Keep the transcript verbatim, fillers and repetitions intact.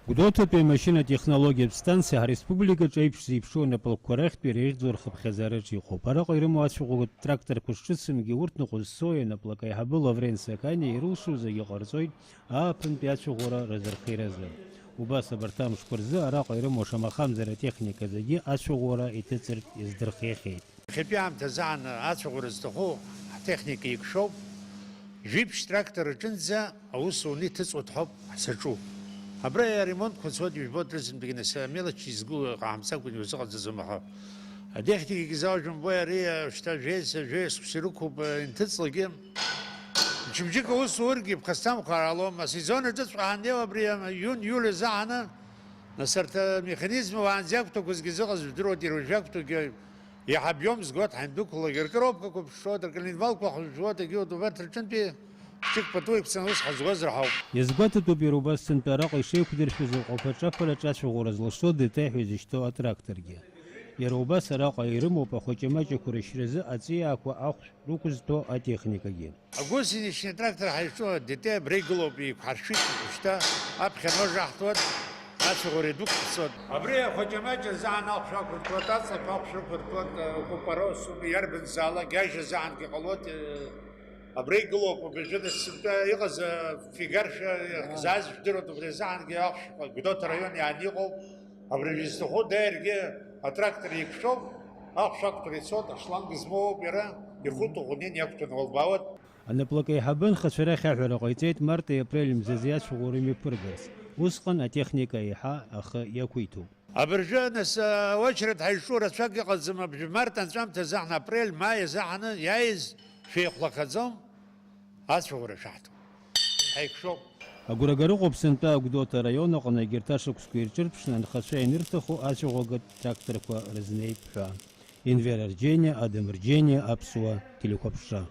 Гәдоуҭатәи амашьынатә технологиатә станциа ҳреспубликаҿы еиԥш зеиԥшроу анаплакқәа рахьтә иреиӷьӡоу рхыԥхьаӡара рҿы иҟоуп. Араҟа ирымоу ацәаӷәагатә тракторқәа шҿыцымгьы, урҭ ныҟәызцо анаплакаиҳабы Лаврент Саканиа ирылшо зегьы ҟарҵоит ааԥынтәи ацәаӷәара разырхиаразы. Убас абарҭ амшқәа рзы араҟа ирымоу шамахамзар атехника зегьы ацәаӷәара иҭыҵыртә издырхиахьеит. Иахьатәи аамҭазы аан ацәаӷәара зҭаху ҳтехника еиқәшәоуп. Жәиԥшь трактор аҿынӡа аус уны иҭыҵуа дҳәоуп ҳзаҿу. Абра аремонтқәа цоит, ижәбоит, рызынтәык нас амелочь изгыло ҟаҳамҵакәа иузыҟаҵаӡом, аха атехникагьы заужәым, бо ари шьҭа жәеиза, жәеиза шықәса ирықәуп, инҭыҵлакгьы. Мчыбжьык аус ургьы ԥхасҭамқәа ҟалом, асезон аҿыҵәҟьа ҳаннеиуа абри иун-иули азы ҳаны, нас арҭ амеханизм уаанӡа иақәҭәақәазгьы зыҟаз жәдыруеит, иара уажә иақәҭәогьы. Иаҳа обиом згоит ҳаимдәықәлалак, ркыроупкақәа ԥшшоит, рколенвалқәа хыжәжәуеит, егьи удовольствие рҿынтәи ҷык пату иқәҵаны ус ҳазгозар ҳауп. Иазгәаҭатәуп иара убас сынтәа араҟа ишеиқәдыршәаз аҟәаԥа-ҿаԥараҿы ацәаӷәара злашо ДТ ҳәа изышьҭоу атракторгьы. Иара убас араҟа ирымоуп ахәаҷамаҷақәа рышьразы аҵиаақәа ахәшә рықәызҭәо атехникагьы. Агусеничный трактор ҳаиҿу ДТ абра игылоуп, еиқәҳаршәит, шьҭа аԥхьа ножаҳҭуеит, ацәаӷәара идәықәҵоит. Абри ахәаҷамаҷа азы аан ахәшә ақәыртуеит, аҵлақәа ахәшә рықәыртуеит, купорос, иарбанзаалак, гьажьа азы аангьы ҟалоит, абра игылоуп, абыржәы нас сынтәа иҟаз афигаршәа, иахьзааз жәдыруеит, убри азы аангьы ахәшәқәа Гәдоуҭа араион иаан иҟоуп, абыржәы изҭаху дааиргьы атрактор еиқәшәоуп, ахәшә ақәтәара ицоит, ашланг змоуп иара, ихәы ҭыӷәӷәаны иақәтәаны уалбаауеит. Анаплакаиҳабы анхацәа рахь аҳәара ҟаиҵеит марти апрели мзазы иацәаӷәара мҩаԥыргарц. Усҟан атехника еиҳа ахы иақәиҭуп. Абыржәы, нас, аочеред ҳаиҿу рацәак иҟаӡам, абжьы март анҵәамҭазы ҳны апрель, маи азы ҳаны иааиз шәеихәлахаӡом, ацәаӷәара шәаҳҭо. Ҳаиқәшәоуп. Агәрагара ыҟоуп сынтәа Агәдоуҭа араион аҟны егьырҭ ашықәсқәа ирҿырԥшны анхацәа ианырҭаху ацәаӷәагатә тракторқәа рызнеип ҳәа. Енвер Арџьениа, Адам Рџьениа, Аԥсуа телехәаԥшра.